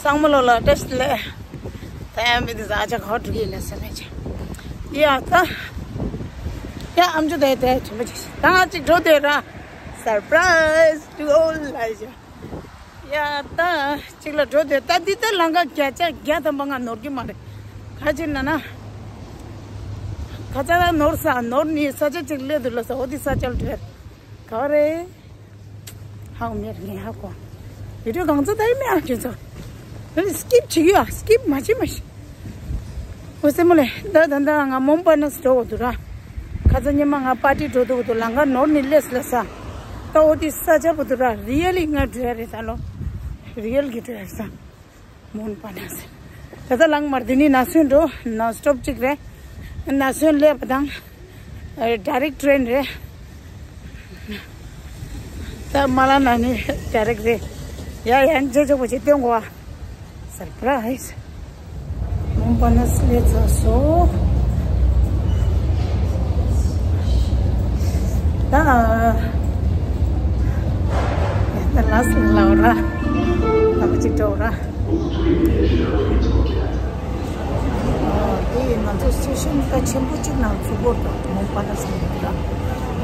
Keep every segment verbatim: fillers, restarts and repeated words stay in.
སང་མོ་ལོ་ལ་བཀྲ་ཤིས་བདེ་ལེགས། ད་ཡང་མི་འདི་ཟ་ཆ་ག་བ་འགྲོ་གི་ཡིན་ན་ཟེར་ནས་ཅི། ཡ་ད། ཡ་ཨམ་ཅོག་དེ་དེ་དྲན་པ་ཅིག་ད་ཅིག་འགྲོ་དེ་ར། Surprise to all ལ་ཡ། ཡ་ད་ཅིག་ལ་འགྲོ་དེ་ད་འདི་ད་ལང་ཀ་བརྒྱ་ཆ་བརྒྱ་ཐམ་པ་ང་ནོར་གི་མ་རེད། ག་ཅི་ན་ན། ག་ཚ་ལ་ནོར་ས་ནོར་ནི་ས་ཆ་ཅིག་སླེབས་འདུག་ལ་ས་འོ་དེ་ས་ཆ་ལ་འགྲོ་ཡ་རེད། ག་བ་རེད། ཧའོ་མེར་ངས་ཧ་གོ། བི་ཌིའོ་གང་ཚོད་ད་ཡིན་མེད་ཨ་ཁྱོད་ཚོ། ཨ་ནི་སི་ཀིབ་བྱེད་ཀྱི་ཡོད་ཨ། སི་ཀིབ་མ་བྱེད་མ་ཤི། འོ་སེ་མོ་ལེ། ད་ད་ད་ང་མོན་པ་ན་སི་འགྲོ་འོ་དུ་ར། ཁ་ཚ་ཉི་མ་ང་པར་ཊི་འགྲོ་འདུག་འདུག་ལང་ཀ་ནོར་ནི་ལེས་ལ་ས། ད་འོ་དེ་ས་ཆ་བུ་དུ་ར་རི་ཡལ་ལི་ང་འགྲོ་ཡ་རེད་ད་ལོ། རི་ཡལ་གི་འགྲོ་ཡ་ས། མོན་པ་ན་སི། ད་ད་ལང་མར་དེ་ནི་ན་སོན་འགྲོ་ན་སི་ཊོབ་ཅིག་རེད། ན་སོན་སླེབས་པ་དང་། ཨ་ཌའི་རེག་ཊི་ཊི་རེན་རེད། ད་མ་ལ་ན་ནི་ཌའི་རེག་ཊི་རེད། ཡ་ཡ་འཇེ་ཇོ་བོ་ཅི་སྟོན་གོ་བ། སར་པ་རའི་ཛི། མོན་པ་ན་སི་སླེབས་ཚར་སོང་། ད། ད་ལ་སི་ལ་ར། ད་བོ་ཅི་འགྲོ་ར། དེ་ཡིན་ང་ཚོ་སི་ཊེ་ཤན་ད་ཆེན་པོ་གཅིག་ནང་ཚུད་པོ་རེད། མོན་པ་ན་སི་ལ་ར།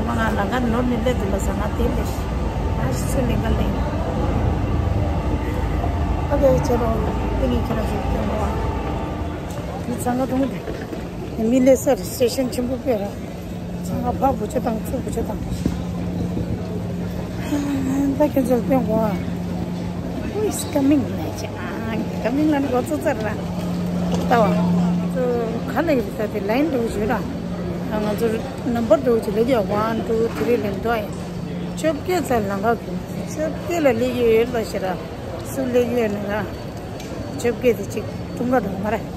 ང་ལ་ང་ནོར་ནི་ལས་དུ་ལ་ས་ང་དེ་ལས་ང་ཞིག་ཚུད་ལས་ང་ལས། ཨོ་ཁེ་ཁྱེད་རང་དེ་ངས་ཁྱེད་རང་ཞིག་སྟོན་གོ་བ། དེ་ཚང་ག་དུང་དེ་མི་ལས་སར་སི་ཊེ་ཤན་ཆེན་པོ་དཔེ་ར། ཚང་མ་ཕ་བུ་ཆ་དང་ཚུ་བུ་ཆ་དང་། ད་ཁྱོད་ཚོར་སྟོན་གོ། Who is coming ལ་ཅི་ཨང་། coming ལ་ནི་གོ་ཚོད་ཚར་ར། ལྟ་བ། ཚོ་ག་ལ་ཡོད་ད་དེ་ལའིན་འགྲོ་བཞུད་ར། ང་ཚོར་ནམ་བར་འགྲོ་བཞུད་ལེ་གི་ཡ་ཝན་ཊུ་ཐི་རི་ལེན་འགྲོ་ཡ། བཅོ་བརྒྱད་ཚར་ལང་ག་གི། བཅོ་བརྒྱད་ལ་ལེ་གི་ཡོད་ལ་ཤི་ར། སུ་ལེ་གི་ཡོད་ནི་ར། བཅོ་བརྒྱད་དེ་གཅིག་ཀྲུང་ག་འགྲོ་མ་རེད།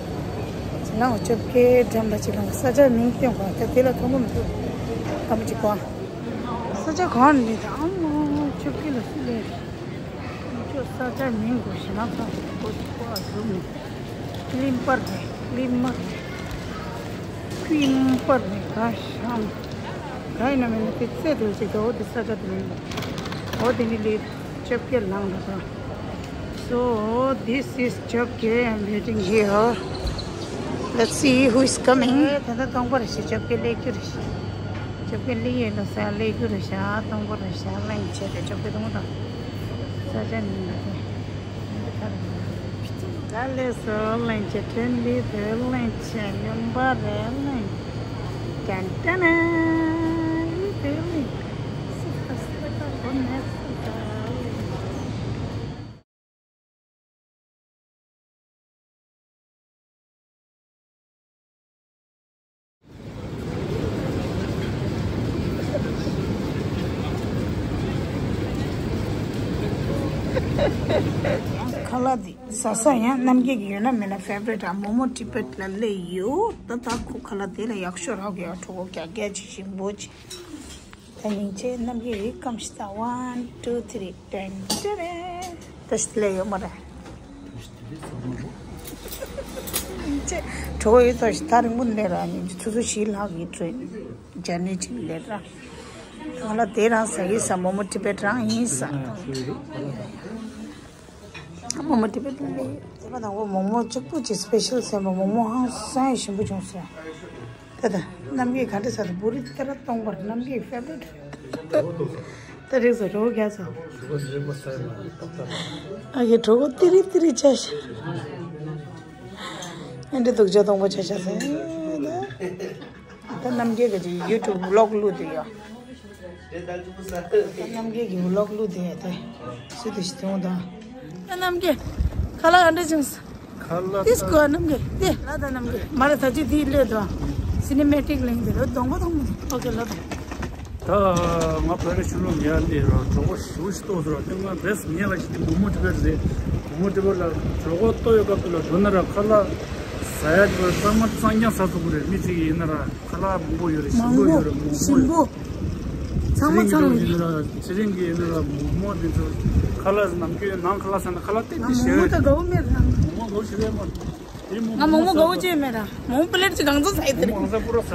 ཅི་ན་བཅོ་བརྒྱད་འགྲམ་ལ་ཅི་ན་ས་ཆ་མིང་སྟོན་གོ་ད་དེ་ལ་མཐོང་གི་མི་འདུག་ད་མི་གཅིག་གོ། ས་ཆ་གང་ནི་ད་ཨ་མ་བཅོ་བརྒྱད་ལ་སུ་ལེ། ཁྱོད་ས་ཆ་མིང་གོ་ཞེ་ན་ཚ་གོ་ཅིག་གོ་ཨ་འགྲོ་མི། ཀླིམ་པར་རེད་ཀླིམ་མ་རེད། ཀླིམ་པར་རེད་ག་ཤམ། ག་ཡིན་ན་མིན་ན་དེ་རྩེ་དུ་ཅིག་ད་འོ་དེ་ས་ཆ་དེ་མིན་འདུག་འོ་དེ་ནི་ལེ། བཅོ་བརྒྱད་ལང་འགྲོ་ད། So this is བཅོ་བརྒྱད, I'm waiting here. Let's see who is coming. ད་ལྟ་སྟོང་པ་རེད་ཤག་བཅོ་བརྒྱད་སླེབས་རྒྱུ་རེད་ཤག་བཅོ་བརྒྱད་སླེབས་ཡོད་ལ་ས་སླེབས་རྒྱུ་རེད་ཤག་སྟོང་པ་རེད་ཤག་གླེང་བྱས་ཏེ་བཅོ་བརྒྱད་སྟོང་པ་དང་། ས་ཆ་ནི་མི་ཤེས། ད་ལས་སོ་གླེང་བྱས་ཁྲེན་ལི་དེ་གླེང་བྱས་ཡོན་པ་རེད་གླེང་། ཏན་ཏན་ལི་དེ་གླེང་། སི་ཁ་སི་ཁ་གོ་ནས་སི་ཁ་གླེང་། ཁ་ལག་འདི་ཟ་ས་ཡང་རྣམ་རྒྱལ་གྱི་ཡོད་ན་མེད་ན་ཕེ་ཝ་རི་ཊི་ཨ་མོ་མོ་ཊི་བེ་ཊི་ལ་སླེབས་ཡོད། ད་ད་ཁོ་ཁ་ལག་དེ་ལ་ཡག་ཤོས་རག་གི་ཡོད། གྲོད་ཁོག་རྒྱག་རྒྱག་བྱེད་བཞིན་པོ་བྱེད། ད་སྙིང་རྗེ་རྣམ་རྒྱལ་ཡིས་སྐམ་ཞིག་ད་ཝན་ཊུ་ཐི་རི་ཏན་ཏན་རེད། ད་ཞིག་ལས་ཡོད་མ་རེད། སྙིང་རྗེ་གྲོད་ཡོད་ད་ཞིག་ད་རིང་པོ་ནས་ར་སྙིང་རྗེ་ཆུ་ཚོད་བཞི་ལྷག་གི་ཊི་རེན་ཇར་ནི་ཅིག་ལས་ར། ང་ལ་དེ་རང་ཟ་གི་ཟ་མོ་མོ་ཊི་བེ་ཊི་རང་ཡིན་ཟ། མོ་མོ་ཊི་བེ་ཊི་ལས་ཡོད། དེ་པ་དང་པོ་མོག་མོག་གཅིག་པུ་ཅིག་སི་པེ་ཤལ་ཟེར་བ་མོག་མོག་ཧང་སང་ཞིམ་པོ་བྱུང་སོང་། ད་ད་རྣམ་རྒྱལ་ག་འདྲ་ཟ་རེད། བུ་རི་ཏི་ར་སྟོང་པར་རྣམ་རྒྱལ་ཕེ་ཝ་རི་ཊི། ད་རེས་སུ་གྲོད་ཁོག་རྒྱག་སོང་། ཨ་ཡེ་གྲོད་ཁོག་ཏི་རི་ཏི་རི་བྱས་ཤག་ཨེ་འདྲ་སྡུག་ཅག་སྟོང་པ་བྱས་ཤག་ཟེར། ད་རྣམ་རྒྱལ་གྱི་ཡུ་ཊུབ་བི་ལོག་བླུགས་དུས་ཡོད། ད་རྣམ་རྒྱལ་གྱི་བི་ལོག་བླུགས་དེ་ཡ་དེ་སུ་དེ་ཞིག་དེ་འོང་ད། ད་རྣམ་རྒྱལ་ཁ་ལག་ཨ་འདྲ་བྱུང་སོང་། ཁ་ལག་ཏིས་ད་གོ་རྣམ་རྒྱལ་དེ་ལ་ད་རྣམ་རྒྱལ་མ་རེད། ད་ཅི་དེའི་སླེབས་དོ། སི་ནི་མེ་ཊིག་ལེན་དེ་རོ་གདོང་པ་གདོང་པ་ཨོ་ཁེ་ལ་ད། ད་ང་བོད་རིགས་ཆུ་ལུག་ཉལ་ནས་རོ་གྲོད་ཁོག་ཞུ་ཞུ་ཏོག་ཟེར་བ་དེ་ང་བེས་ཉལ་ལ་ཞིག་དེ་མོག་མོག་ཊི་བེ་ཊི་རེད། མོག་མོག་ཊི་བེ་ཊི་ལ་གྲོད་ཁོག་ལྟོགས་ཡོད་སྐབས་དེ་ལ་འགྲོ་ན་ར་ཁ་ལག་ཟ་ཡ་དེ་ཚང་མ་གཙང་རྐྱང་ཟ་ཐུབ་ཀྱི་རེད། མི་གཅིག་ཡིན་ན་ར། ཁ་ལག་མང་པོ་ཡོད་རེད། ཞིམ་པོ་ཡོད་རེད། མང་པོ་ཞིམ་པོ། ཚང་མ་ཚང་མ་ཡིན་ན་ར་ཚེ་རིང་གི་ཡིན་ན་ར་མོག་མོག་དེ་ཚོ་ཁ་ལག་ནམ་རྒྱུན་ནང་ཁ་ལག་ཟ་ན་ཁ་ལག་ཏིག་ཏིག་ཞེ་པོ་ཡོད་རེད། མོག་མོག་ད་དགའ་པོ་མེད་ར། མོག་མོག་དགའ་པོ་ཞེ་པོ་མ་རེད། དེ་མོག་ང་མོག་མོག་དགའ་པོ་ཅིག་མེད་ར། མོག་མོག་པི་ལེ་ཊི་ཅིག་གང་ཚོད་ཟ་ཡི་དེ་རེད། མོག་མོག་ཟ་པོ་ར་ཟ་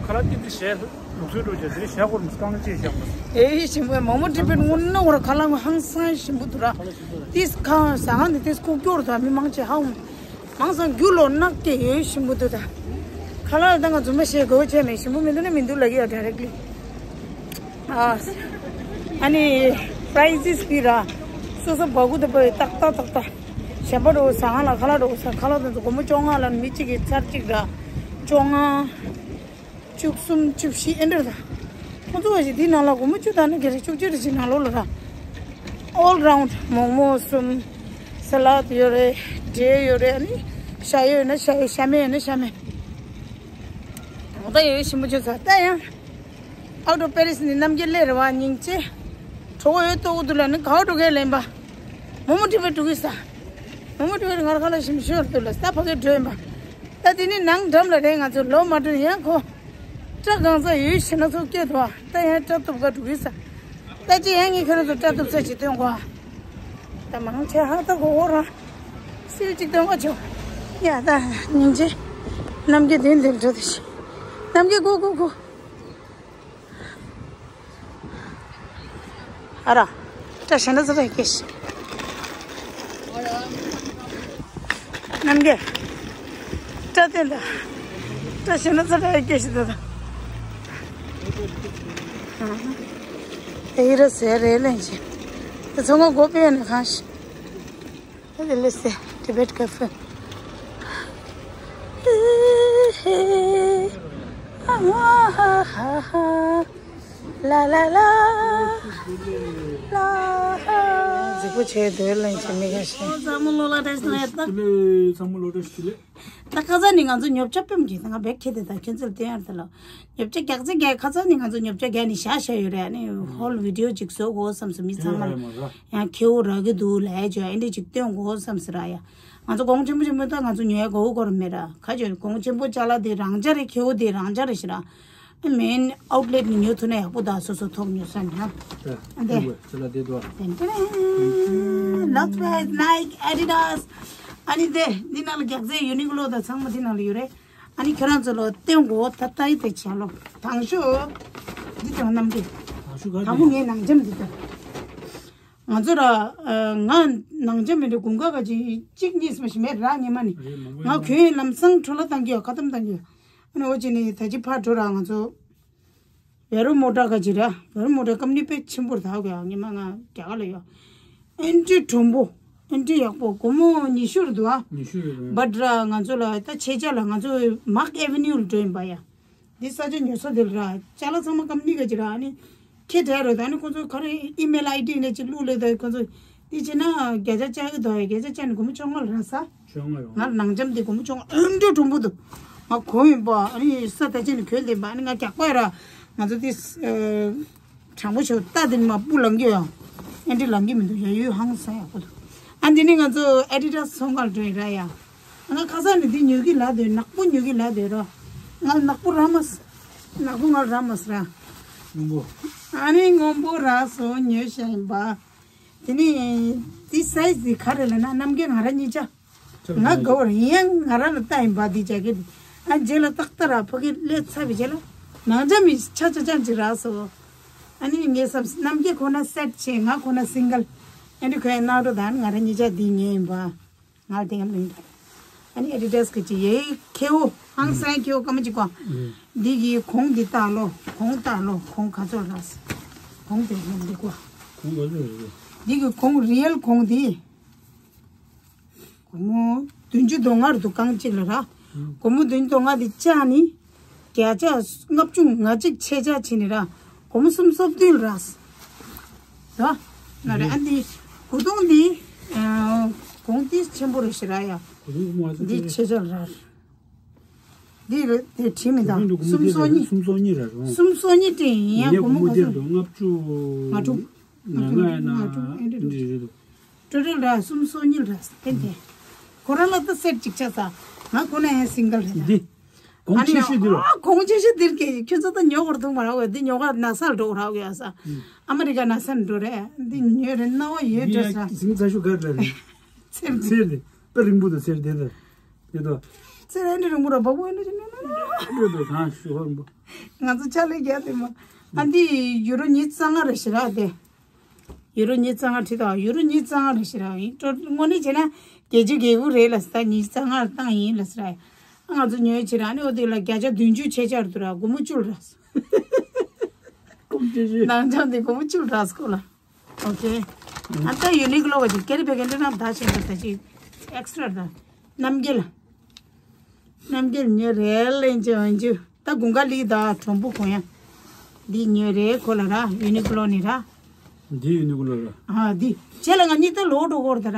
ཁ་ལག་ཏིག་ཏིག་ཞེ་པོ། ལུགས་སྲོལ་འགྲོ་བྱས་དེ་ཞག་གོར་མི་སྐང་ལ་ཅེས་བཞག་པ། ཨེ་ཞིམ་པོ་མོག་མོག་ཊི་བེཊ་སྔོན་ན་འོ་ར་ཁ་ལག་ཧང་སང་ཞིམ་པོ་འདུག་ར། དེས་ཁ་ཟ་ཁང་དེ་དེས་ཁུག་སྐྱོར་དང་མི་མང་ཆེ་ཧ་འོང་། མང་སང་རྒྱུ་ལོ་ནག་སྐྱེ་ཡོད་ཞིམ་པོ་འདུག་ད། ཁ་ལག་ད་ང་རྫུན་མ་བཤད་དགོས་བྱས་མེད། ཞིམ་པོ་མི་འདུག་ན་མི་འདུག་ལབ་ཀྱི་ཡོད་ཌའི་རེག་ལི། ཨ་ཨ་ནི་པ་རའི་སིས་སྤི་ར། སོ་སོ་བ་གུ་ད་པ་ཏག་ཏག་ཏག་ཏག་གཞན་པ་འགྲོ་ཟ་ཁང་ལ་ཁ་ལག་འགྲོ་ཟ་ཁ་ལག་དང་སྒོར་མོ་བཅོ་ལྔ་ལ་མི་གཅིག་གིས་ཚར་གཅིག་ར། བཅོ་ལྔ། བཅུ་གསུམ་བཅུ་བཞི་ཨེ་འདྲ་རེད་ད། ཁོང་ཚོ་བ་ཞིག་དེའི་ནང་ལ་སྒོར་མོ་བཅུ་དང་ནི་ག་རེ་བཅུ་གཅིག་རེ་ཞིག་ནང་ལོགས་ལ་ར། ཨོལ་རའུན་ཌི་མོག་མོག་གསུམ། ས་ལད་ཡོད་རེད། འབྲས་ཡོད་རེད། ཨ་ནི་ཤ་ཡོད་ན་ཤ་ཡོད། ཤ་མེད་ཡོད་ན་ཤ་མེད། འོ་ད་ཡོད་ཞིམ་པོ་བྱོས་ཚར་ད་ཡང་། ཨའུ་ཊོ་པེ་རི་སི་ནི་རྣམ་རྒྱལ་སླེབས་རེད་བ་སྙིང་རྗེ། གྲོད་ཁོག་ཡོད་ལྟོགས་ཀྱི་འདུག་ལབ་ནི་གའོ་འགྲོ་གས་ལེན་པ། མོག་མོག་ཊི་བེཊ་འགྲོ་གི་ས། མོག་མོག་ཊི་བེཊ་ང་ར་ཁ་ལག་ཞིམ་ཤོས་འདུག་ལ་ས་ཕ་གིར་འགྲོ་ཡིན་པ། ད་དེ་ནི་ནང་འགྲམ་ལ་རེད། ང་ཚོ་ལོ་མ་འགྲོ་ཡང་ཁོ། སྐྲ་གང་ས་ཡོད་ཤི་ན་ཚོ་སྐྱེས་ཐོག་ད་ཡང་སྐྲ་གཏུབ་ག་འགྲོ་གི་ས། ད་ཅི་ཡང་ངས་ཁྱོད་རང་ཚོ་སྐྲ་གཏུབ་ས་ཅིག་སྟོན་གོ། ད་མང་ཆེ་ཧ་ད་གོ་གོ་རང་། སིལ་ཅིག་སྟོན་གོ་ཆོ། ཡ་ད་སྙིང་རྗེ། རྣམ་རྒྱལ་དེ་འདིར་འགྲོ་དེ་ཤི། རྣམ་རྒྱལ་གོ་གོ་གོ། ཨ་ར། ད་ཞེ་ན་ཚ་ར་སྐྱེ་ཤི། རྣམ་རྒྱལ། ད་དེ་འདྲ། ད་ཞེ་ན་ཚ་ར་སྐྱེ་ཤི་ད་ད། ཨ་ཡི་ར་ཟེར་རེ་ལེན་ཅི། ད་ཚོང་ཁང་སྒོ་ཕྱེ་ནས་གང་ཤི། ད་དེ་ལས་སེ་ཊི་བེཊ་ཀ་ཕེ། ལ་ལ་ལ། ལ། རྫིག་པོ་བྱས་སྡོད་ལེན་བྱེད་མི་ཁ་ཤས། ཚང་མ་ལོ་ལ་བཀྲ་ཤིས་བདེ་ལེགས། ཚང་མ་ལོ་བཀྲ་ཤིས་བདེ་ལེགས། ད་ཁ་སང་ནི་ང་ཚོ་ཉོ་ཆ་སྤེམ་གྱིས་ད་ང་བེག་ཁྱེར་ཏེ་ད་ཁྱོད་ཚོར་བསྟན་ཡར་ད་ལོ། ཉོ་ཆ་རྒྱག་ཚེ་རྒྱག་ཁ་སང་ནི་ང་ཚོ་ཉོ་ཆ་རྒྱག་ནི་བཞག་བཞག་ཡོད་རེད། ཨ་ནི་ཧོལ་བི་ཌི་ཡོ་ཅིག་བཟོ་དགོས་བསམ་སོང་། མི་ཚང་མ་ལ་ཡང་ཁྱེའུ་རག་གི་འདུག་ལབ་ཡ་ཅོ་ཨེ་འདྲ་ཅིག་སྟོན་དགོས་བསམ་སོང་ར་ཡ། ང་ཚོ་གོང་ཆེན་པོ་ཆེན་པོ་ད་ང་ཚོ་ཉོ་ཡ་དགའ་བོ་སྐོར་མེད་ར། ཁ་ཅོ་གོང་ཆེན་པོ་ཅ་ལག་དེ་རང་འཇགས་རེད། ཁྱེའུ་དེ་རང་འཇགས་རེད་ཤི་ར། མེན་ཨའུཊ་ལེཊ་ནས་ཉོ་ཐུབ་ན་ཡག་པོ་ད། སོ་སོ་ཐོག་ཉོ་ས་ནི་ཧ། ཨ་འདི། ཅ་ལག་དེ་དོ། ཏན་ཏན། North Face, Nike, Adidas. ཨ་ནི་དེ་འདི་ནང་ལ་རྒྱག་རྩེ་ཡུ་ནི་ཀོ་ལོ་དང་ཚང་མ་འདི་ནང་ལ་ཡོད་རེད། ཨ་ནི་ཁྱེད་རང་ཚོ་ལ་སྟོན་གོ་ད་ལྟ་ཡི་དེ་བྱ་ལོ། དང་ཤོ། འདི་དང་རྣམ་རྒྱལ། དང་ཤོ་ག་དང་པོ་ངའི་ནང་འཇམ་འདི་དང་། ང་ཚོ་ར། ང་ནང་འཇམ་མི་འདྲ་དགུན་ཁ་ག་ཅིག་གཅིག་གཉིས་མ་ཞིག་མེད་ར་ཉི་མ་ནི། ང་གོན་ལམ་སང་འཕྲོ་བརླག་བཏང་གི་ཡོད། ཁ་གཏམ་བཏང་གི་ཡོད། ཨ་ནི་འོ་ཅི་ནི་ད་ཅི་ཕར་འགྲོ་ར་ང་ཚོ། བེ་རོ་མོ་ཊ་ག་ཅི་ར། བེ་རོ་མོ་ཊ་ཀམ་ནི་དཔེ་ཆེན་པོ་རེད་ད། ག་ཉི་མ་ང་རྒྱ་གར་ལ་ཡོད། ཨེན་ཊི་གྲུང་པོ། ཨེན་ཊི་ཡག་པོ། སྒོར་མོ་ཉི་ཤུ་རེད་འདུག་ཨ། ཉི་ཤུ་རེད་འདུག་ཨ། བཊ་ར་ང་ཚོ་ལ་ད་ཆེ་ཆ་ལ་ང་ཚོ་མཱག་ཨེ་ཝེ་ནིའུ་ལ་འགྲོ་ཡིན་པ་ཡ། འདི་ས་ཆ་ཉོ་ས་དེ་ལ་ར། ཅ་ལག་ཚང་མ་ཀམ་ནི་ག་ཅི་ར་ཨ་ནི། ཁྱེད་དྲན་རེད་ད། ཨ་ནི་ཁོ་ཚོ་ག་རེ་ཨི་མེལ་ཨའི་ཌི་ནས་ཅི་བླུགས་ལེ་ད། ཁོ་ཚོ་འདི་བྱས་ན་བརྒྱ་ཆ་བཅག་གི་འདུག་ཨ། བརྒྱ་ཆ་བཅག་ནས་སྒོར་མོ་བཅོ་ལྔ་ལ་རག་ས། བཅོ་ལྔ་ཡོང་། ང་ལ་ནང་འཇམ་དེ་སྒོར་མོ་བཅོ་ལྔ་ཨེ་འདྲ་གྲུང་པོ་འདུག་ང་གོན་ཡིན་པ། ཨ་ནི་ས་ད་ཅི་ནས་གོན་བསྡད་པ། ཨ་ནི་ང་རྒྱག་པ་ཡ་ར། ང་ཚོ་དེ་དྲང་པོ་ཞུ་ད་དེ་ནི་མ་སྤུ་ལང་གི་ཡོད། ཨེ་འདྲ་ལང་གི་མི་འདུག་ཡ་ཡོད་ཧང་སང་ཡག་པོ་འདུག་ཨ་འདི་ནི་ང་ཚོ་ཨེ་ཌི་ཌ་སི་ཚོང་ཁང་ལ་འགྲོ་ཡིན་ར་ཡ། ང་ཁ་སང་ནས་འདི་ཉོ་གི་ལབ་སྡོད། ནག་པོ་ཉོ་གི་ལབ་སྡོད་ར། ང་ནག་པོ་རག་མ་སོང་། ནག་པོ་ང་རག་མ་སོང་ར། སྔོན་པོ། ཨ་ནི་སྔོན་པོ་རག་སོང་ཉོས་བཞག་ཡིན་པ། དེ་ནི་འདི་སའི་ཛི་ག་རེ་ལབ་ན་རྣམ་རྒྱལ་ང་རང་གཉིས་ཆ། ང་དགའ་བོ་རེད། ཡང་ང་རང་ལ་ལྟ་ཡིན་པ་འདི་ཇེ་ཀེཊ། ཨ་རྗེས་ལ་ཏག་ཏག་ར་ཕ་གི་སླེབས་ཚར་བའི་རྗེས་ལ་ནང་འཇམ་མི་ཆ་ཆ་ཆ་ཅིག་རག་སོང་། ཨ་ནི་ངས་བསམ་རྣམ་རྒྱལ་ཁོ་ན་སེཊ་བྱས། ང་ཁོ་ན་སིང་གལ། ཨ་ནི་ཁོས་གནང་རོགས་དང་ང་རང་གཉིས་ཆ་འདི་ཉོས་ཡིན་པ། ང་དེ་ཡང་མིན་འདྲ། ཨ་ནི་ཨེ་ཌི་ཌ་སི་གི་ཅི་ཡའི་ཁེའུ་ཧང་སང་ཁེའུ་སྐར་མ་གཅིག་གོ། འདི་གི་གོང་འདི་ལྟ་ལོ། གོང་ལྟ་ལོ། གོང་ག་ཚོད་རག་གོང་དེ་གོང་འདི་གོ། གོང་ག་ཚོད་རེད། འདི་གི་གོང་རི་ཡལ་གོང་འདི། སྒོར་མོ་བདུན་ཅུ་དོན་ལྔ་རེད་འདུག་རྐང་གཅིག་ལ་ར། སྒོར་མོ་བདུན་ཅུ་དོན་ལྔ་འདི་བཅག་ནི། བརྒྱ་ཆ་ལྔ་བཅུ་ང་གཅིག་ཆད་ཆག་བྱས་ནི་ར། སྒོར་མོ་སུམ་སོ་བདུན་རག་ཟེར། ར། ང་རེ་ཨ་འདི། གོས་ཐུང་འདི། གོང་འདི་ཆེན་པོ་རེད་ཤི་ར་ཡ། འདི་ཆེ་ཆ་ར། འདི་རེད་དེ་བྲིས་མི་འདུག་སུམ་སོ་གཉིས། སུམ་སོ་གཉིས་རེད་རུང་། སུམ་སོ་གཉིས་བྲིས་ཡིན་ཡ། ཡིན་ཡ། སྒོར་མོ་གོང་མོ་ག་ཚོད། འདི་རེད་འདུག་ལྔ་བཅུ། ང་དྲུག་ང་དྲུག་ང་དྲུག་ཨེ་འདྲ་འདྲ་རེད་འདུག་ཊོ་ཊལ་ར་སུམ་སོ་གཉིས་ར་ཏན་ཏན། ཁོ་རང་ལ་ད་སེཊ་གཅིག་ཆགས་ས། ང་ཁོ་ན་ཡང་སིང་གལ་རེད། འདི། གོང་ཆེ་ཤོས་འདི་རོ། ཨ་གོང་ཆེ་ཤོས་འདིར་སྐྱེས། ཁྱོད་ཚོ་ད་ཉོ་བར་འདུག་མ་རག་བས། འདི་ཉོ་གར་ན་སར་འགྲོ་རག་ཡོད་ས། ཨ་མ་རི་ཀ་ན་སར་འགྲོ་རེད། འདི་ཉོས་རེད་སྣང་བ་ཡོད་འགྲོ་ས། ཟིང་ཚ་ཤོས་ག་རེ་རེད། ཚེར་འདི། ཚེར་འདི་དཔེ་རིང་པོ་འདུག་ཚེར་འདི་འདི་འདུག་ཚེ་རིང་འདྲ་རིང་པོ་ར་བབ་བོ་ནི་ཅི་ནོ་ནོ་ནོ། འགྲོ་འགྲོ་གང་ཤུ་ཧོར་འབོ། ང་ཚོ་ཆ་ལས་རྒྱ་དེ་མ། ཨ་འདི་ཡུ་རོ་ཉི་ཤུ་རྩ་ལྔ་རེ་ཞིག་ར་དེ། ཡུ་རོ་ཉི་ཤུ་རྩ་ལྔ་ཁྲི་དང་ཡུ་རོ་ཉི་ཤུ་རྩ་ལྔ་རེ་ཞིག་ར་ཡིན། དངོས་གནས་བྱས་ན་བརྒྱད་ཅུ་གྱ་དགུ་རེད་ལ་ས་ཉི་ཤུ་རྩ་ལྔ་བཏང་ཡིན་ལ་ས་ར། ང་ཚོ་ཉོས་ཕྱིར་ཨ་ནི་འོ་དེ་ལ་བརྒྱ་ཆ་བདུན་ཅུ་ཆད་ཆར་དུ་ར་སྒོར་མོ་བཅུ་ལ་ར། ཀོང་ཅི་ཅི། ནང་ཆང་དེ་སྒོར་མོ་བཅུ་ལ་ར་སྐོར་ལ། ཨོ་ཁེ། ཨ་ད་ཡུ་ནི་ཀློ་བ་ཅིག་ཀེ་རི་བེ་གན་དེ་ནང་ད་ཤེས་པ་ད་ཅིག་ཨེག་སི་ཊ་ར་ད། རྣམ་རྒྱལ། རྣམ་རྒྱལ་ཉོས་རེད་ལེན་ཅི་འོན་ཅི། ད་དགུན་ཁ་ལི་ད་གྲོང་པོ་གོ་ཡ། འདི་ཉོས་རེད་ཁོ་ལ་ར་ཡུ་ནི་ཀློ་ནི་ར། འདི་ཡུ་ནི་ཀློ་ར། ཨ་འདི། བྱས་ལ་ང་གཉིས་ད་ལོག་འགྲོ་གོ་ར་ད་ར།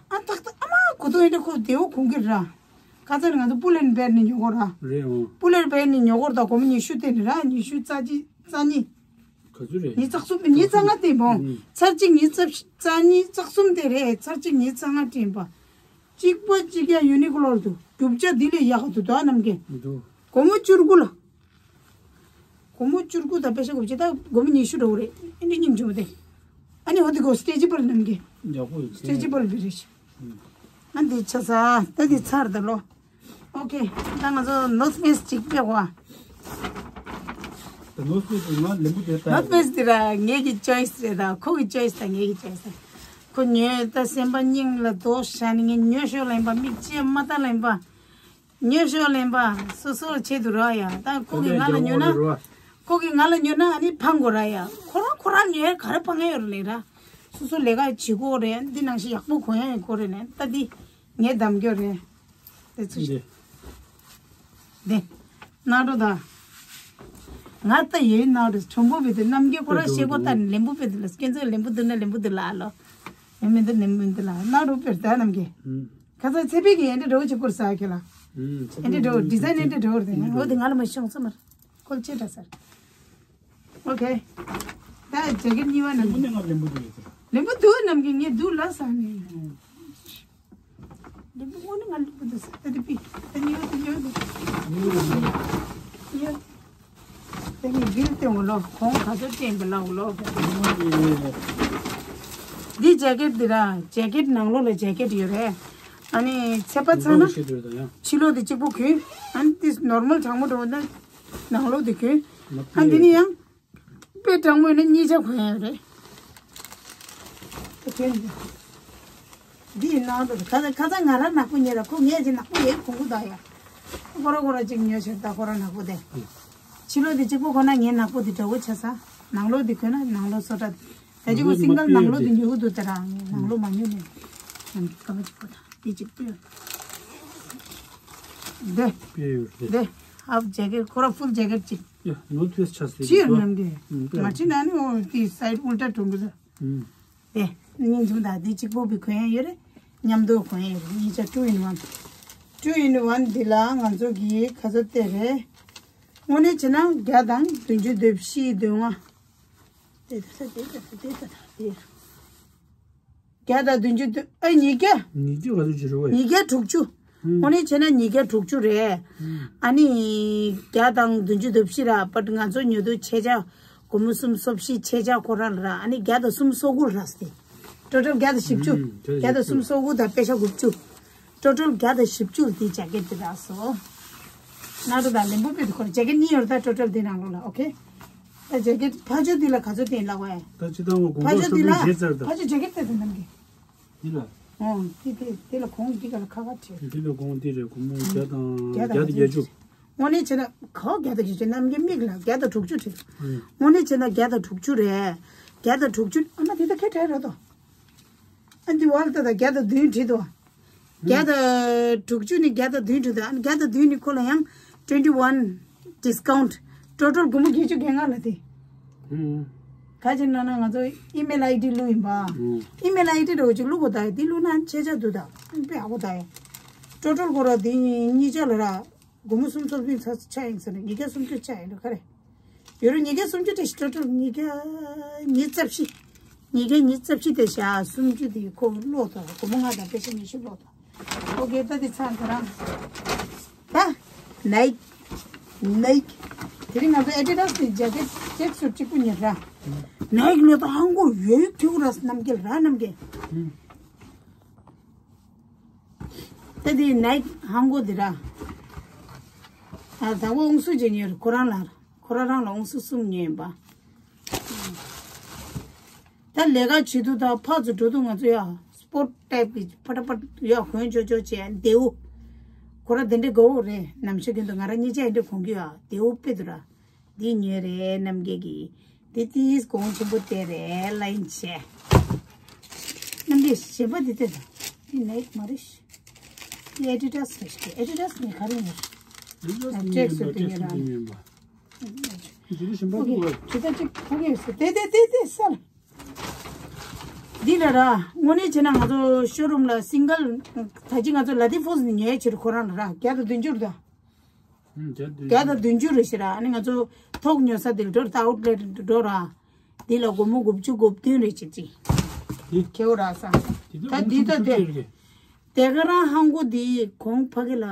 ཨ་ཏག་ཏག་ཨ་མ་གོ་ཏོ་ཡིན་ད་ཁོ་དེའུ་གོང་གི་ར། ཁ་ཚ་ནི་ང་ཚོ་པུ་ལེན་བེར་ནི་ཉོ་གོ་ར། རེད་འོང་། པུ་ལེན་བེར་ནི་ཉོ་གོ་ར་ད་སྒོར་མོ་ཉི་ཤུ་སྟེར་ནི་ར་ཉི་ཤུ་རྩ་གཅིག་རྩ་གཉིས། ག་ཚོད་རེད། ཉི་ཤུ་རྩ་གསུམ་ཉི་ཤུ་རྩ་ལྔ་སྟེར་བོ། ཚར་གཅིག་ཉི་ཤུ་རྩ་གཉིས་རྩ་གསུམ་དེ་རེད་ཚར་གཅིག་ཉི་ཤུ་རྩ་ལྔ་སྟེར་བ། གཅིག་པ་གཅིག་ཡང་ཡུ་ནི་ཀློ་ར་འདུག་རྒྱུ་ཆ་འདི་ལས་ཡག་ག་འདུག་ད་རྣམ་རྒྱལ། འདུག་སྒོར་མོ་བཅུ་དགུ་ལ། སྒོར་མོ་བཅུ་དགུ་དང་པེ་ཤ་དགུ་བཅུ་ད་སྒོར་མོ་ཉི་ཤུ་འགྲོ་གི་རེད། ཨེ་འདྲ་སྙིང་རྗེ་མོ་དེ། ཨ་ནི་འོ་དེ་གོ་སི་ཊེ་ཅི་བལ་རྣམ་རྒྱལ། ཡག་པོ་ཡོད། སི་ཊེ་ཅི་བལ་བི་རེད། ཨ་འདི་ཆ་ས་ད་འདི་ཚར་ད་ལོ། ཨོ་ཁེ། ད་ང་ཚོ་ནོར་ཐི་ཕེ་སི་གཅིག་སྤྲད་གོ། ད་ནོར་ཐི་ཕེ་སི་ང་ལེན་པོ་དེ་ད། ནོར་ཐི་ཕེ་སི་དེ་ར་ངེད་ཀྱི་ཅོའི་སི་རེད་ད་ཁོ་གི་ཅོའི་སི་ད་ངེད་ཀྱི་ཅོའི་སི་ད། ཁོ་ཉོས་ད་སེམས་པ་སྙིང་ལ་རྡོ་བཞག་ནས་ངས་ཉོས་ཤོག་ལེན་པ་མིག་ཅེ་མ་ད་ལེན་པ། ཉོས་ཤོག་ལེན་པ་སོ་སོར་ཆེད་དུ་ར་ཡ། ད་ཁོ་གིས་ང་ལ་ཉོས་ན། ཁོ་གིས་ང་ལ་ཉོས་ན་ཨ་ནི་ཕང་གོ་ར་ཡ། ཁོ་རང་ཁོ་རང་ཉོས་ག་རེ་ཕང་ཡ་ཡོད་རེད་ལེ་ར། སོ་སོ་ལས་ཀ་བྱེད་གོ་རེད། འདི་ནང་བཞིན་ཡག་པོ་གོན་ཡ་ཡོད་གོ་རེད་ལེ། ད་འདི་ངས་གདམ་རྒྱུ་རེད། དེ་ཚོ་ཞིག་འདི། ནག་འགྲོ་ད། ང་ད་ཡོད་ནག་འགྲོ་གྲོང་པོ་བི་དེ་རྣམ་རྒྱལ་ཁོ་ར་ཤེས་གོ་ད་ལེན་པོ་བི་དེ་ལ་སྐྱེ་ཚོད་ལེན་པོ་དུ་ན་ལེན་པོ་དུ་ལ་ཨ་ལོ། ཡང་མི་འདི་ནེམ་མི་འདི་ལ་ནག་རུ་པེར་ད་རྣམ་རྒྱལ། ཁ་ཚ་ཚེ་པིག་གི་ཡན་ཏི་འགྲོ་ཆི་ཁུར་ས་ཁེ་ལ། ཡན་ཏི་འགྲོ་ཌི་ཛའིན་ཡན་ཏི་འགྲོ་རེད། འོ་དེ་ང་ལ་མ་ཤོང་ས་མར་ཁོལ་ཆེ་དྲ་སར། ཨོ་ཁེ། ད་ཇེ་ཀེཊ་གཉིས་པ་ནམ་རྒྱལ། ལེམ་བུ་དུ་རྣམ་རྒྱལ་ངས་དུ་ལ་ས་ནས། ལེམ་བུ་དངོས་ནི་ང་ལེམ་བུ་དུ་ས་ད་དེ་པི་ད་ཉིའུ་དེ་ཉིའུ་དེ་ཉིའུ་དེ་ཉིའུ། དེ་ནི་བིལ་ཏེ་འོ་ལོ་ཁོང་ག་ཚོད་སྟོན་པ་ལ་འོ་ལོ། འདི་ཇེ་ཀེཊ་འདི་ར་ཇེ་ཀེཊ་ནང་ལོགས་ལ་ཇེ་ཀེཊ་ཡོད་རེད། ཨ་ནི་ཚད་པ་ཚང་ན་ཕྱི་ལོགས་དེ་གཅིག་པོ་གྱོན། ཨ་ནི་དེ་ནོར་མལ་གྲང་མོ་འགྲོ་ན་ནང་ལོགས་དེ་གྱོན། ཨ་འདི་ནི་ཡང་དཔེ་གྲང་མོ་ཡོད་ན་གཉིས་ཆ་གོན་ཡོད་རེད། འདི་ཡིན་ནང་དུ་ཁ་ཚ་ཁ་ཚ་ང་རང་ནག་པོ་ཉེ་ར་ཁོ་ངས་ཅི་ནག་པོ་ཡེ་གོང་བུ་དག་ཡ། ཁོ་ར་ཁོ་ར་ཅིག་ཉོས་ཕྱིར་ད་ཁོ་ར་ནག་པོ་དེ། ཕྱི་ལོགས་དེ་གཅིག་པོ་ཁོ་ན་ངའི་ནག་པོ་དེ་འདྲ་བོ་ཆ་ས། ནང་ལོགས་དེ་གོན་ན་ནང་ལོགས་སོ་ཏྲ་དེ། ད་ཅིག་ཁོ་སིང་གལ་ནང་ལོགས་དེ་ཉོ་གི་འདུག་ད་ར་ངས་ནང་ལོགས་མ་ཉོ་ནས། ནང་གི་ཀ་བ་ཅིག་པོ་ད་དེ་གཅིག་པོ་ཡོད། དེ། དེ་ཧབ་ཇེ་ཀེཊ་ཁོ་ར་ཕུལ་ཇེ་ཀེཊ་ཅིག་ཡ་ནོར་ཐ་ཕེ་སི་ཆ་སྲིད་ཅི་ཡོད་ནམ་གི། ང་ཁྲིད་ན་ནི་འོ་དེ་སའིཌ་ཨུལ་ཏྲ་གྲོང་གི་ས། དེ། སྙིང་རྗེ་མོ་ད་འདི་གཅིག་པོ་བི་གོན་ཡ་ཡོད་རེད། མཉམ་དུ་གོན་ཡ་ཡོད་རེད། གཉིས་ཆ་two in one། two in one་འདི་ལ་ང་ཚོ་གི་ཁ་ཚ་སྟེར་རེད། དངོས་གནས་བྱས་ན་བརྒྱ་དང་བདུན་ཅུ་དོན་བཞི་དོན་ལྔ། དེ་ད་ས་དེ་ད་ས་དེ་ད་ད་དེ། བརྒྱ་དང་བདུན་ཅུ་དོན་ཨ་ཉིས་བརྒྱ། ཉིས་བརྒྱ་ག་ཚོད་ཅིག་རེད་བས། ཉིས་བརྒྱ་དྲུག་ཅུ། དངོས་གནས་བྱས་ན་ཉིས་བརྒྱ་དྲུག་ཅུ་རེད། ཨ་ནི་བརྒྱ་དང་བདུན་ཅུ་དོན་བཞི་ར་པར་ང་ཚོ་ཉོ་དུས་ཆད་ཆ་སྒོར་མོ་སུམ་སོ་བཞི་ཆད་ཆ་ཁོ་རང་ལ་ར་ཨ་ནི་བརྒྱ་དང་སུམ་སོ་དགུ་ར་སྟེ། ཊོ་ཊལ་བརྒྱ་དང་བཞི་བཅུ། ཨུམ། བརྒྱ་དང་སུམ་སོ་དགུ་དང་པེ་ཤ་དགུ་བཅུ། ཊོ་ཊལ་བརྒྱ་དང་བཞི་བཅུ་དེ་ཇེ་ཀེཊ་དེ་རག་སོང་། ན་རོ་དང་ལེམ་བུ་པེ་དུ་ཁོར་ཇེ་ཀེཊ་གཉིས་ཡོད་ད་ཊོ་ཊལ་དེ་ནང་ལོགས་ལ་ཨོ་ཁེ། ད་ཇེ་ཀེཊ་ཕ་ཇོ་དེ་ལ་ག་ཚོད་སྟོན་ལབ་བས། ད་ཅི་ད་ངོ་དགོང་ཕ་ཇོ་དེ་ལ་ཞེས་ཚར་ད། ཕ་ཇོ་ཇེ་ཀེཊ་དེ་དུ་ནམ་གི། འདི་ལ། ཨོ་དེ་དེ་དེ་ལ་གོང་འདི་ག་ལ་ཁ་ཁ་བྱེད། འདི་ལ་གོང་འདི་རེད་སྒོར་མོ་བརྒྱ་དང་བརྒྱ་དང་བརྒྱད་ཅུ། དངོས་གནས་བྱས་ན་ག་བ་བརྒྱ་དང་བརྒྱད་ཅུ་ནམ་གི་མིག་ལ་བརྒྱ་དང་དྲུག་ཅུ་བྲིས། དངོས་གནས་བྱས་ན་བརྒྱ་དང་དྲུག་ཅུ་རེད། བརྒྱ་དང་དྲུག་ཅུ་ཨ་མ་དེ་ད་ཁེ་བྲལ་རེད་དོ། ཨ་འདི་བར་ད་ད་བརྒྱ་དང་བདུན་བྲིས་དོ། བརྒྱ་དང་དྲུག་ཅུ་ནི་བརྒྱ་དང་བདུན་བྲིས་དོ། ཨ་བརྒྱ་དང་བདུན་ནི་ཁོ་ལ་ཡང་twenty one discount total སྒོར་མོ་བརྒྱད་ཅུ་གྱ་ལྔ་ལ་དེ། ཁ་ཅིག་ན་ན་ང་ཚོ་ཨི་མེལ་ཨའི་ཌི་བླུགས་ཡིན་པ། ཨི་མེལ་ཨའི་ཌི་འདྲ་བོ་ཅིག་བླུགས་དགོས་ད་ཡ་དེ་བླུགས་ན་ཆད་ཆ་འདུག་ད་དཔེ་ཡག་པོ་ད་ཡ། ཊོ་ཊལ་སྒོར་ར་དེ་གཉིས་ཆ་ལ་ར། སྒོར་མོ་སུམ་སོ་བདུན་ཚ་ཆ་ཡིན་ཟེར་ན་ཉིས་བརྒྱ་སུམ་ཅུ་ཆ་ཡིན་འགྲོ་ག་རེ། ཡོ་རོ་ཉིས་བརྒྱ་སུམ་ཅུ་དེ་ཞིག་ཊོ་ཊལ་ཉིས་བརྒྱ་ཉི་ཤུ་རྩ་བཞི། ཉིས་བརྒྱ་ཉི་ཤུ་རྩ་བཞི་དེ་བཞག་སུམ་ཅུ་དེ་ཁོ་ལོག་ཐོག་སྒོར་མོ་ལྔ་དང་པེ་ཤ་ཉི་ཤུ་ལོག་ཐོག་ཨོ་ཀེ་ད་དེ་ཚང་དེ་རང་། ད་ནའིཀ་ནའིཀ་དེ་རིང་ང་ཚོ་ཨེ་ཌི་ཌཱས་དེ་ཇེ་ཀེཊ་ཊེག་སུཊ་གཅིག་པུ་ཉོས་ར། ནའིཀ་ལོ་ད་ཧང་གོ་ཡོད་ཐུག་ར་རྣམ་རྒྱལ་ར་རྣམ་རྒྱལ། ད་དེ་ནའིཀ་ཧང་གོ་དེ་ར། ཨ་དང་པོ་ཨུང་སུ་ཅིག་ཉོས་རེད། ཁོ་རང་ལ་ཁོ་རང་རང་ལ་ཨུང་སུ་གསུམ་ཉོས་ཡིན་པ། ད་ལས་ཀ་བྱེད་དུས་ད་ཕར་ཚུར་འགྲོ་དུས་ང་ཚོ་ཡ་སྤོར་ཊའིབ་གི་ཕ་ཊ་ཕ་ཊ་ཡ་གོན་ཅོ་ཅོ་བྱས་མདེའུ། ཁོ་རང་དེ་འདྲའི་དགའ་བོ་རེད། ནམ་ཞག་རྒྱུན་དུ་ང་རང་གཉིས་ཆ་ཡིན་འདྲ་གོན་གི་ཡ་མདེའུ་དཔེ་དུ་ར། འདི་ཉོས་རེད་རྣམ་རྒྱལ་གྱིས། འདི་ཏིས་གོང་ཆེན་པོ་དེ་རེད་ལ་ཡིན་བྱས། རྣམ་རྒྱལ་གཞན་པ་འདི་ལྟ་དང་། འདི་ནའིཀ་མ་རེད། འདི་ཨེ་ཌི་ཌཱས་རེད་ཤག་ཨེ་ཌི་ཌཱས་ནས་ག་རེ་ཉོས། ཨེ་ཌི་ཌཱས་ཊེག་སུ་དེ་ཉོས་ར། འདི་ནི་གཞན་པ་འདུག་ག་ཇི་ལྟ་ཅིག་ཕ་གི་ཟེར་དེ་དེ་དེ་དེ་ས་ལ། འདི་ལ་ར་དངོས་གནས་བྱས་ན་ང་ཚོ་ཤོ་རུམ་ལ་སིང་གལ་ད་ཅི་ང་ཚོ་ལ་ཏི་ཕོ་སི་ནས་ཉོས་ཕྱིར་ཁོ་རང་ལ་ར་བརྒྱ་དང་བདུན་ཅུ་རེད་ད། ཨུམ་བརྒྱ་དང་བདུན་ཅུ་རེད་ཤག་ར། ཨ་ནི་ང་ཚོ་ཐོག་ཉོ་ས་དེ་ལ་འགྲོ་ར་ད་ཨའུ་ཊི་ལེ་ཊི་འགྲོ་ར། འདི་ལ་སྒོར་མོ་དགུ་བཅུ་གོ་བདུན་རེད་ཅེས་ཅི། ཁེའུ་ར་ས། ད་འདི་ད་དེ། དེ་ག་རང་ཧང་གོ་འདི་གོང་ཕ་གི་ལ་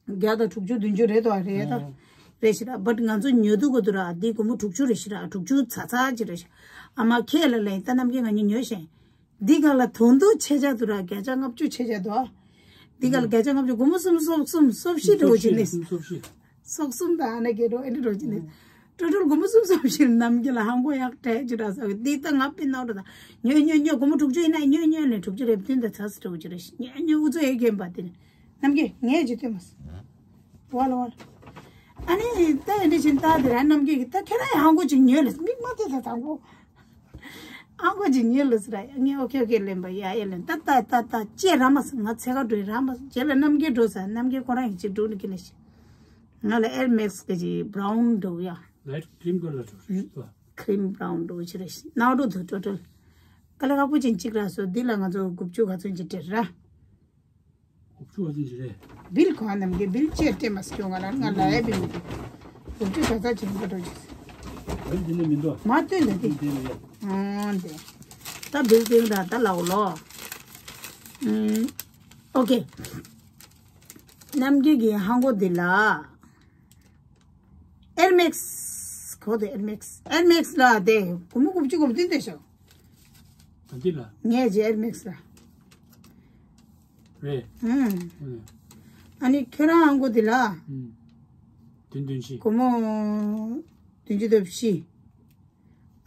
བརྒྱ་དང་དྲུག་ཅུ་བདུན་ཅུ་རེད་དོ་རེད་ད། རེད་ཤག་ར། བཊ་ང་ཚོ་ཉོ་དུས་གོ་དུ་ར་འདི་སྒོར་མོ་དྲུག་ཅུ་རེད་ཤག་ར། དྲུག་ཅུ་ཚ་ཚ་ཅི་རེད་ཤག་ཨ་མ་ཁྱེད་ལ་ལན་ད་རྣམ་རྒྱལ་ང་གཉིས་ཉོས་ཤག་འདི་ག་ལ་དོན་དུ་ཆེ་ཆ་དུ་ར་བརྒྱ་ཆ་ལྔ་བཅུ་ཆེ་ཆ་དུ། འདི་ག་ལ་བརྒྱ་ཆ་ལྔ་བཅུ་སྒོར་མོ་གསུམ་སོག་གསུམ་སོབ་ཤི་འགྲོ་གི་ནི། སོབ་ཤི། སོག་གསུམ་དང་ཨ་ན་གེ་འགྲོ་ཨེ་འདྲ་འགྲོ་གི་ནི། ཊོ་ཊལ་སྒོར་མོ་གསུམ་སོབ་ཤི་རྣམ་རྒྱལ་ལ་ཧང་གོ་ཡག་སྤྲད་ཅི་ར་ས་འདི་ད་ང་པི་ནོར་ར་ད། ཉོས་ཉོས་ཉོས་སྒོར་མོ་དྲུག་ཅུ་ཡིན་ན་ཉོས་ཉོས་ལས་དྲུག་ཅུ་རེ་བདུན་དང་ཚ་སི་འགྲོ་གི་ར་ཤི་ཉོས་ཉོས་ཨུ་ཚོ་ཨེ་གེན་པ་དེ་ནི། རྣམ་རྒྱལ་ངས་ཇི་ལྟོས་མ་སི། ཝ་ལ་ཝ་ལ། ཨ་ནི་ད་ཨེ་འདྲ་བཞིན་ད་དེ་ར་རྣམ་རྒྱལ་གི་ད་ཁྱེད་རང་ཡང་ཧང་གོ་ཅིག་ཉོས་ལ་མིག་མ་དེ་ད་དང་པོ། ཨ་ཁོ་ཅིག་ཉེ་ལོ་སི་ར་ཡ་ངས་ཨོ་ཁེ་ཨོ་ཁེ་ལེན་པ་ཡ་ཡ་ལེན་ད་ད་ད་ད་ཅེ་ར་མ་སི་ང་ཚེ་ག་འགྲོ་ཡི་ར་མ་སི་རྗེས་ལ་རྣམ་རྒྱལ་འགྲོ་ས་རྣམ་རྒྱལ་ཁོ་རང་ཡི་ཅིག་འགྲོ་ནི་ཀི་ལ་ཤི། ང་ལ་ཨེར་མེག་སི་གི་ཅིག་བྷ་རའུན་འགྲོ་ཡ། ལའིཊ་ཁི་རིམ་ཀ་ལར་འགྲོ་རེད་པ། ཁི་རིམ་བྷ་རའུན་འགྲོ་ཅི་ར་ཤི་ནའོ་འགྲོ་དུ་ཊོ་ཊལ། ཀ་ལ་ཁ་པོ་ཅན་གཅིག་ར་སོ་འདི་ལ་ང་ཚོ་དགུ་བཅུ་ག་ཚོད་ཅིག་སྤྲད་ར། དགུ་བཅུ་ག་ཚོད་ཅིག་རེད། བིལ་གོ་ཨ་རྣམ་རྒྱལ་བིལ་ཅེ་སྤྲད་མ་སི་ཁྱོ་ང་ལ་ང་ལ་ཡ་བིལ་མི་འདུག་དགུ་བཅུ་ག་ཚོད་ཅིག་འགྲོ་འགྲོ་ཅིག་བིལ་འདི་ནས་མི་འདུག་མ་སྟོན་ད་དེ། འདི་ནས་ཡ། ཨང་དེ། ད་བིལ་ཏིང་ར་ད་ལའོ་ལོ། ཨུམ། ཨོ་ཁེ། རྣམ་རྒྱལ་གྱི་ཧང་གོ་འདི་ལ། ཨེར་མེག་སི། གོ་དེ་ཨེར་མེག་སི། ཨེར་མེག་སི་ལ་དེ་སྒོར་མོ་དགུ་བཅུ་གོ་བདུན་དེ་ཤོག་ད་འདི་ལ། ངས་ཀྱི་ཨེར་མེག་སི་ལ། རེད། ཨུམ། ཨུམ། ཨ་ནི་ཁྱོད་རང་ཧང་གོ་འདི་ལ། ཨུམ། བདུན་བདུན་བཞི། སྒོར་མོ་བདུན་ཅུ་དོན་བཞི།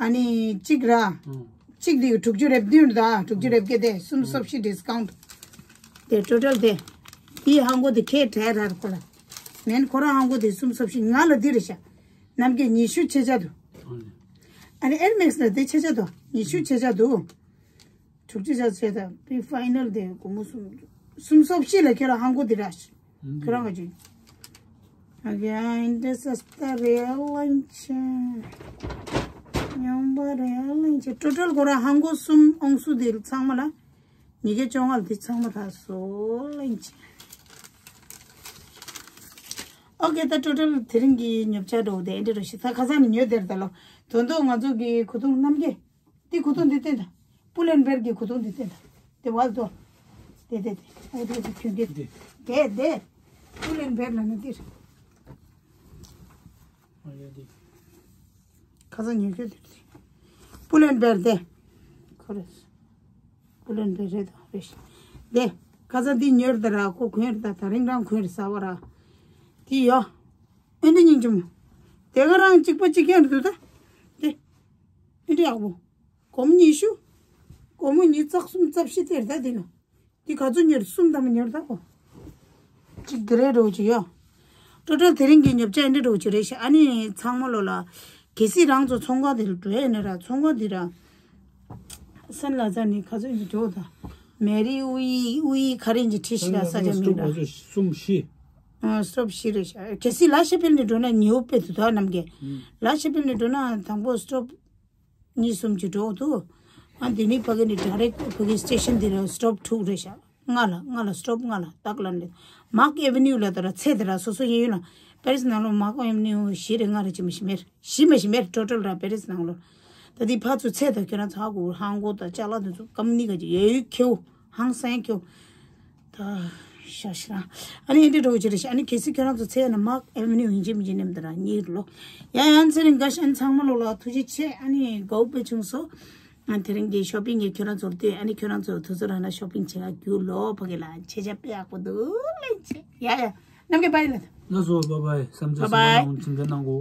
ཨ་ནི་གཅིག་ར། ཨང་། གཅིག་དེ་དྲུག་ཅུ་རེ་བདུན་རེད་ད། དྲུག་ཅུ་རེ་བརྒྱད་དེ་གསུམ་སོབ་ཤི་ཌི་སི་ཀའུན་ཊི། དེ་ཊོ་ཊལ་དེ། དེའི་ཧང་གོ་དེ་ཁེ་བྲལ་ར་ཁོ་ལ། མེན་ཁོ་རང་ཧང་གོ་དེ་གསུམ་སོབ་ཤི་ང་ལ་འདི་རེད་ཤག་རྣམ་རྒྱལ་ཉི་ཤུ་ཆེ་ཆ་དུ། ཨང་། ཨ་ནི་ཨེར་མེག་སི་ལ་དེ་ཆེ་ཆ་དུ། ཉི་ཤུ་ཆེ་ཆ་དུ། དྲུག་ཅུ་ཆ་ཆེ་ད་པི་ཕའི་ནལ་དེ་སྒོར་མོ་གསུམ། གསུམ་སོབ་ཤི་ལ་ཁྱོད་རང་ཧང་གོ་དེ་ར་ཤི། ཁྱོད་རང་ག་ཅིག་ཨ་ག་ཨིན་དེ་སི་སྟ་རེ་ལན་ཆེ། ཉོམ་པ་རེ་ལན་ཆེ། ཊོ་ཊལ་ཁོ་རང་ཧང་གོ་གསུམ་ཨོང་སུ་དེ་ཚང་མ་ལ། ཉི་གེ་བཅོ་ལྔ་ལ་དེ་ཚང་མ་ད་སོ་ལན་ཆེ། ཨོ་ཁེ་ད་ཊོ་ཊལ་དེ་རིང་གི་ཉོ་ཆ་འགྲོ་དེ་ཨེ་འདྲ་རོ་ཤི་ད་ཁ་སང་ནས་ཉོས་དེར་ད་ལོ། དོན་དུ་ང་ཚོ་གི་ཁུ་ཐུང་རྣམ་རྒྱལ། དེ་གུ་དོན་འདི་བསྟན་ད། པུ་ལེན་བེར་གྱི་གུ་དོན་འདི་བསྟན་ད། དེ་བ་དོ། དེ་དེ་དེ། ཨ་དེ་དེ་ཁྱོད་དེ། འདི། དེ་དེ། པུ་ལེན་བེར་ལ་ནི་འདིར། ཨ་ཡ་དེ། ཁ་སང་ཉོས་ཁྱོད་དེ་དེ། པུ་ལེན་བེར་དེ། ཁོ་རེ། པུ་ལེན་བེར་རེད་དོ་རེ་ཤི། དེ། ཁ་སང་འདི་ཉོས་ད་ར་ཁོ་གོན་ད་ད་རིང་རང་གོན་ས་བ་ར། དེ་ཡོ། ཨེ་འདི་སྙིང་རྗེ་མོ། དེ་ག་རང་གཅིག་པ་གཅིག་རྐྱང་རེད་འདུག་ད། དེ། ཨེ་འདི་ཡག་པོ། སྒོར་མོ་ཉི་ཤུ། སྒོར་མོ་ཉིས་རྩ་གསུམ་རྩ་བཞི་དེར་ད་འདི་ལ། འདི་ག་ཚོད་ཉོས་རེད་གསུམ་དང་མ་ཉོས་རེད་ད་གོ། གཅིག་གི་རེད་འགྲོ་གཅིག་ཡོ། ཊོ་ཊལ་དེ་རིང་གི་ཉོ་ཆ་ཨེ་འདྲ་འགྲོ་གཅིག་རེད་ཤག་ཨ་ནི་ཚང་མ་ལོ་ལ། གལ་སྲིད་རང་ཚོ་ཚོང་ཁང་དེ་ལ་འགྲོ་ཡས་ནི་ར་ཚོང་ཁང་འདི་ར། སན་ལ་ཛ་ནི་ག་ཚོད་ཡིན་འགྲོ་ད། མེ་རི་ཝི་ཝི་ག་རེ་ཡིན་གྱི་ཁྲིད་ཤི་ལ་ས་ཆ་མིན་ར། གསུམ་བཞི། ཨ་སི་ཊོབ་བཞི་རེད་ཤག་གལ་སྲིད་ལ་ཤེ་པེལ་ནས་འགྲོ་ན་ཉེའུ་དཔེ་དུ་ད་རྣམ་རྒྱལ། ལ་ཤེ་པེལ་ནས་འགྲོ་ན་དང་པོ་སི་ཊོབ་གཉིས་གསུམ་གྱི་འགྲོ་འདུག་ཨ་འདི་ནི་ཕ་གི་ནི་ཌའི་རེག་ཕ་གི་སི་ཊེ་ཤན་འདི་ར་སི་ཊོབ་དྲུག་རེད་ཤག་ལྔ་ལ་ལྔ་ལ་སི་ཊོབ་ལྔ་ལ་ཏག་ལ་ནི་མཱག་ཨེ་ཝེ་ནིའུ་ལ་ད་ར་ཚེ་དེ་ར་སོ་སོ་ཡིན་ཡོད་ན་པེ་རི་སི་ནང་ལོ་མཱག་ཨེ་ཝེ་ནིའུ་བཞི་རེ་ལྔ་རེ་ཅི་མ་ཤི་མེར་ཤི་མ་ཤི་མེར་ཊོ་ཊལ་ར་པེ་རི་སི་ནང་ལོ། ད་འདི་ཕར་ཚུར་ཚད་དང་ཁྱོད་རང་ཚ་གུ་ཧང་གོ་དང་ཅ་ལག་འདི་ཚོ་ཀམ་ནི་ག་ཅིག་ཡ་ཡུལ་ཁེའུ་ཧང་སང་ཁེའུ། ད་ཤ་ཤ་རང་ཨ་ནི་ཨེ་འདྲ་འགྲོ་གི་ཅི་རེད་ཤག་ཨ་ནི་གལ་སྲིད་ཁྱོད་རང་ཚོ་ཚད་ན་མཱག་ཨེ་ཝེ་ནིའུ་ཡིན་གཅིག་མིན་གཅིག་ནེམ་དུ་ར་གཉིས་ལོ། ཡ་ཡང་ཚེ་རིང་ག་ཤན་ཚང་མ་ལོ་ལ་ཐུགས་རྗེ་ཆེ། ཨ་ནི་དགའ་བོ་དཔེ་བྱུང་སོ། ཨ་དེ་རིང་གི་ཤོ་པིང་གི་ཁྱོད་རང་ཚོར་ལྟོས། ཨ་ནི་ཁྱོད་རང་ཚོ་དུས་ཚོད་རག་ན་ཤོ་པིང་བྱེད་ག་རྒྱུགས་ལོ། ཕ་གི་ལ་ཆེ་ཆ་དཔེ་ཡག་པོ་འདུག་ལན་ཆེ། ཡ་ཡ་རྣམ་རྒྱལ་པ་ཡི་ལ། ལགས་སོ། བཱའི་བཱའི། བསམ་ཚུལ་བསམ་བློ་གནང་། ཁྲིམས་འགལ་གནང་གོ།